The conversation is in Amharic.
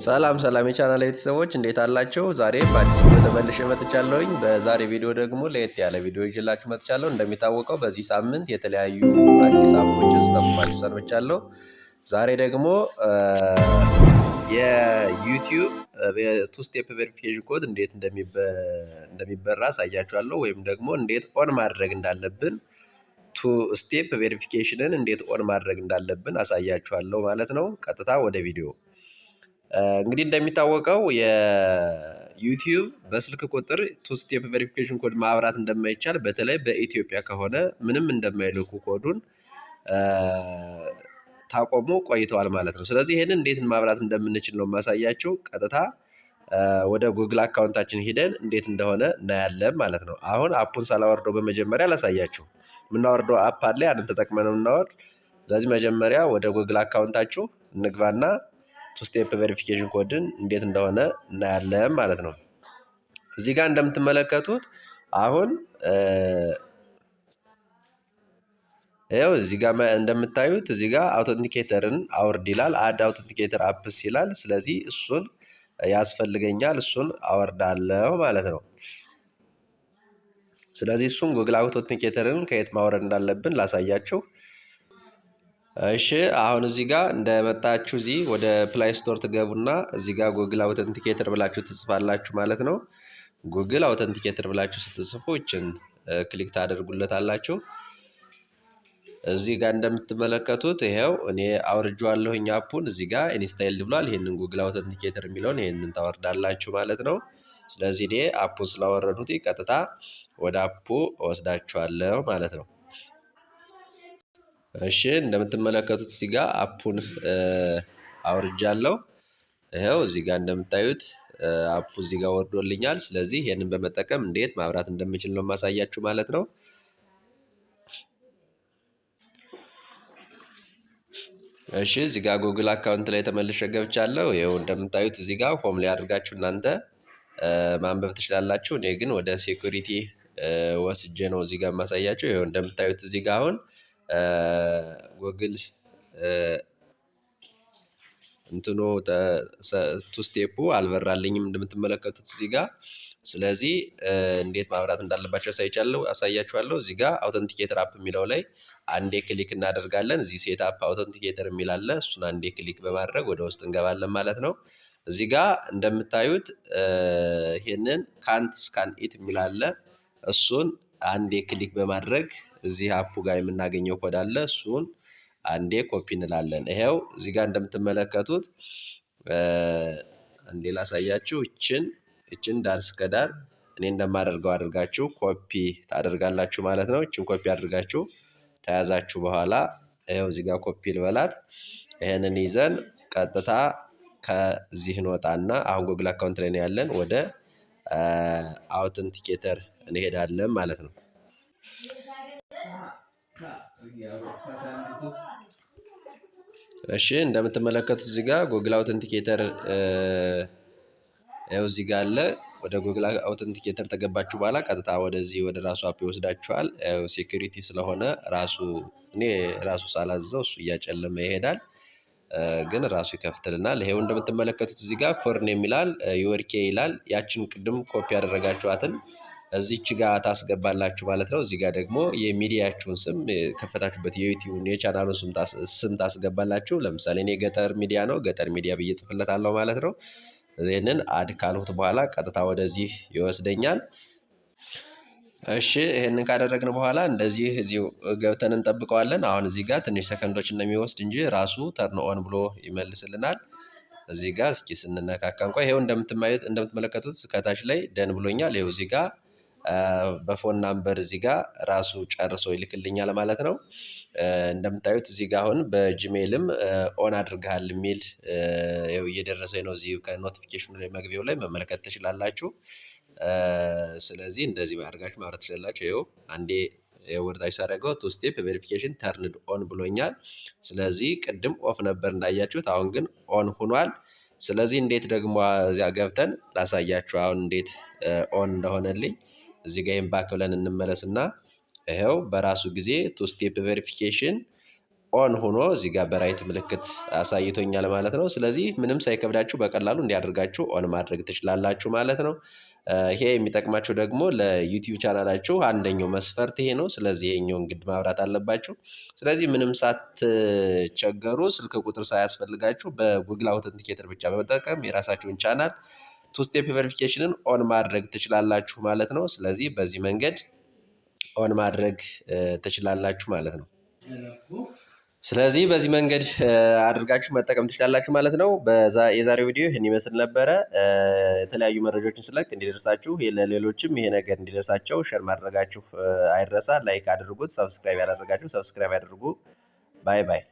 ሰላም ሰላም የቻናል ቤተሰቦች፣ እንዴት አላችሁ? ዛሬ በአዲስ ቪዲዮ ተመልሼ መጥቻለሁኝ። በዛሬ ቪዲዮ ደግሞ ለየት ያለ ቪዲዮ ይዤላችሁ መጥቻለሁ። እንደሚታወቀው በዚህ ሳምንት የተለያዩ አዲስ app ኦችን ስጠቁማችሁ ሰንብቻለሁ። ዛሬ ደግሞ የዩቲዩብ two step verification code እንዴት እንደሚበራ አሳያችኋለሁ፣ ወይም ደግሞ እንዴት on ማድረግ እንዳለብን፣ two step verification ን እንዴት on ማድረግ እንዳለብን አሳያችኋለሁ ማለት ነው። ቀጥታ ወደ ቪዲዮ። እንግዲህ እንደሚታወቀው የዩቲዩብ በስልክ ቁጥር two step verification code ማብራት እንደማይቻል፣ በተለይ በኢትዮጵያ ከሆነ ምንም እንደማይልኩ ኮዱን ታቆሙ ቆይተዋል ማለት ነው። ስለዚህ ይህንን እንዴት ማብራት እንደምንችል ነው የማሳያችሁ። ቀጥታ ወደ ጉግል account ኣችን ሂደን እንዴት እንደሆነ እናያለን ማለት ነው። አሁን app ኡን ሳላወርደው በመጀመሪያ ላሳያችሁ። የምናወርደው app አለ፣ ያንን ተጠቅመን ነው የምናወርድ። ስለዚህ መጀመሪያ ወደ ጉግል account ኣችሁ እንግባና two step verification code ን እንዴት እንደሆነ እናያለን ማለት ነው። እዚህ ጋር እንደምትመለከቱት አሁን ይኸው እዚህ ጋር እንደምታዩት እዚህ ጋር authenticator ን አውርድ ይላል። Add authenticator apps ይላል። ስለዚህ እሱን ያስፈልገኛል፣ እሱን አወርዳለሁ ማለት ነው። ስለዚህ እሱን ጉግል authenticator ን ከየት ማውረድ እንዳለብን ላሳያችሁ። እሺ፣ አሁን እዚህ ጋር እንደመጣችሁ እዚህ ወደ Play Store ትገቡና እዚህ ጋር ጉግል Authenticator ብላችሁ ትጽፋላችሁ ማለት ነው። ጉግል Authenticator ብላችሁ ስትጽፉ ይችን click ታደርጉለታላችሁ። እዚህ ጋር እንደምትመለከቱት ይሄው እኔ አውርጄዋለሁኝ app ኡን፣ እዚህ ጋር installed ብሏል። ይሄንን ጉግል Authenticator የሚለውን ይሄንን ታወርዳላችሁ ማለት ነው። ስለዚህ እኔ app ኡን ስላወረዱት ቀጥታ ወደ app ኡ እወስዳችኋለሁ ማለት ነው። እሺ፣ እንደምትመለከቱት እዚህ ጋር app ኡን አውርጃለሁ። ይኸው እዚህ ጋር እንደምታዩት app ኡ እዚህ ጋር ወርዶልኛል። ስለዚህ ይሄንን በመጠቀም እንዴት ማብራት እንደምችል ነው የማሳያችሁ ማለት ነው። እሺ፣ እዚህ ጋር ጉግል account ላይ ተመልሼ ገብቻለሁ። ይኸው እንደምታዩት እዚህ ጋር home ላይ አድርጋችሁ እናንተ ማንበብ ትችላላችሁ። እኔ ግን ወደ security ወስጄ ነው እዚህ ጋር የማሳያችሁ። ይኸው እንደምታዩት እዚህ ጋር አሁን ጉግል እንትኑ two step ኡ አልበራልኝም እንደምትመለከቱት እዚህ ጋር። ስለዚህ እንዴት ማብራት እንዳለባቸው አሳይቻለሁ አሳያችኋለሁ። እዚህ ጋር authenticator app የሚለው ላይ አንዴ click እናደርጋለን። እዚህ set up authenticator የሚል አለ። እሱን አንዴ click በማድረግ ወደ ውስጥ እንገባለን ማለት ነው። እዚህ ጋር እንደምታዩት ይሄንን ካንት ስካን ኢት የሚል አለ። እሱን አንዴ click በማድረግ እዚህ app ኡ ጋር የምናገኘው ኮድ አለ። እሱን አንዴ ኮፒ እንላለን። ይሄው እዚህ ጋር እንደምትመለከቱት አንዴ ላሳያችሁ። እችን ዳር እስከ ዳር እኔ እንደማደርገው አድርጋችሁ ኮፒ ታደርጋላችሁ ማለት ነው። እችን ኮፒ አድርጋችሁ ተያዛችሁ በኋላ ይኸው እዚህ ጋር ኮፒ ልበላት። ይሄንን ይዘን ቀጥታ ከዚህ እንወጣና አሁን ጉግል account ላይ ነው ያለን፣ ወደ authenticator እንሄዳለን ማለት ነው። እሺ፣ እንደምትመለከቱት እዚህ ጋር ጉግል Authenticator ያው እዚህ ጋር አለ። ወደ ጉግል Authenticator ተገባችሁ በኋላ ቀጥታ ወደዚህ ወደ ራሱ app ይወስዳችኋል። ያው security ስለሆነ ራሱ እኔ ራሱ ሳላዘው እሱ እያጨለመ ይሄዳል፣ ግን ራሱ ይከፍትልናል። ይሄው እንደምትመለከቱት እዚህ ጋር ኮርን የሚላል your key ይላል። ያችን ቅድም ኮፒ ያደረጋችኋትን እዚች ጋር ታስገባላችሁ ማለት ነው። እዚህ ጋር ደግሞ የሚዲያችሁን ስም፣ የከፈታችሁበት የዩቲዩብ የቻናሉን ስም ታስገባላችሁ። ለምሳሌ እኔ ገጠር ሚዲያ ነው፣ ገጠር ሚዲያ ብዬ ጽፍለታለሁ ማለት ነው። ይህንን add ካልሁት በኋላ ቀጥታ ወደዚህ ይወስደኛል። እሺ፣ ይህንን ካደረግን በኋላ እንደዚህ እዚሁ ገብተን እንጠብቀዋለን። አሁን እዚህ ጋር ትንሽ ሰከንዶች እንደሚወስድ እንጂ ራሱ turn on ብሎ ይመልስልናል። እዚህ ጋር እስኪ ስንነካካ እንኳ ይሄው እንደምትመለከቱት ከታች ላይ done ብሎኛል። ይሄው እዚህ ጋር በ phone number እዚህ ጋር ራሱ ጨርሶ ይልክልኛል ማለት ነው። እንደምታዩት እዚህ ጋር አሁን በ Gmail ም on አድርገሃል የሚል ይኸው እየደረሰኝ ነው። እዚህ ከ notification ኑ ላይ መግቢያው ላይ መመልከት ትችላላችሁ። ስለዚህ እንደዚህ አድርጋችሁ ማብራት ትችላላችሁ። ይኸው አንዴ ወደታች ሳደርገው two step verification turned on ብሎኛል። ስለዚህ ቅድም off ነበር እንዳያችሁት፣ አሁን ግን on ሆኗል። ስለዚህ እንዴት ደግሞ እዚያ ገብተን ላሳያችሁ አሁን እንዴት on እንደሆነልኝ። እዚህ ጋር ይሄን back ብለን እንመለስና ይኸው በራሱ ጊዜ two step verification On ሆኖ እዚህ ጋር በ right ምልክት አሳይቶኛል ማለት ነው። ስለዚህ ምንም ሳይከብዳችሁ በቀላሉ እንዲያደርጋችሁ on ማድረግ ትችላላችሁ ማለት ነው። ይሄ የሚጠቅማችሁ ደግሞ ለ YouTube ቻናላችሁ አንደኛው መስፈርት ይሄ ነው። ስለዚህ ይሄኛውን ግድ ማብራት አለባችሁ። ስለዚህ ምንም ሳትቸገሩ፣ ስልክ ቁጥር ሳያስፈልጋችሁ፣ በ Google Authenticator ብቻ በመጠቀም የራሳችሁን ቻናል two step verification ን on ማድረግ ትችላላችሁ ማለት ነው። ስለዚህ በዚህ መንገድ on ማድረግ ትችላላችሁ ማለት ነው። ስለዚህ በዚህ መንገድ አድርጋችሁ መጠቀም ትችላላችሁ ማለት ነው። የዛሬው ቪዲዮ ይህን ይመስል ነበረ። የተለያዩ መረጃዎችን ስለቅ እንዲደርሳችሁ፣ ለሌሎችም ይሄ ነገር እንዲደርሳቸው share ማድረጋችሁ አይረሳ። Like አድርጉት። Subscribe ያላደረጋችሁ subscribe አድርጉ። Bye bye።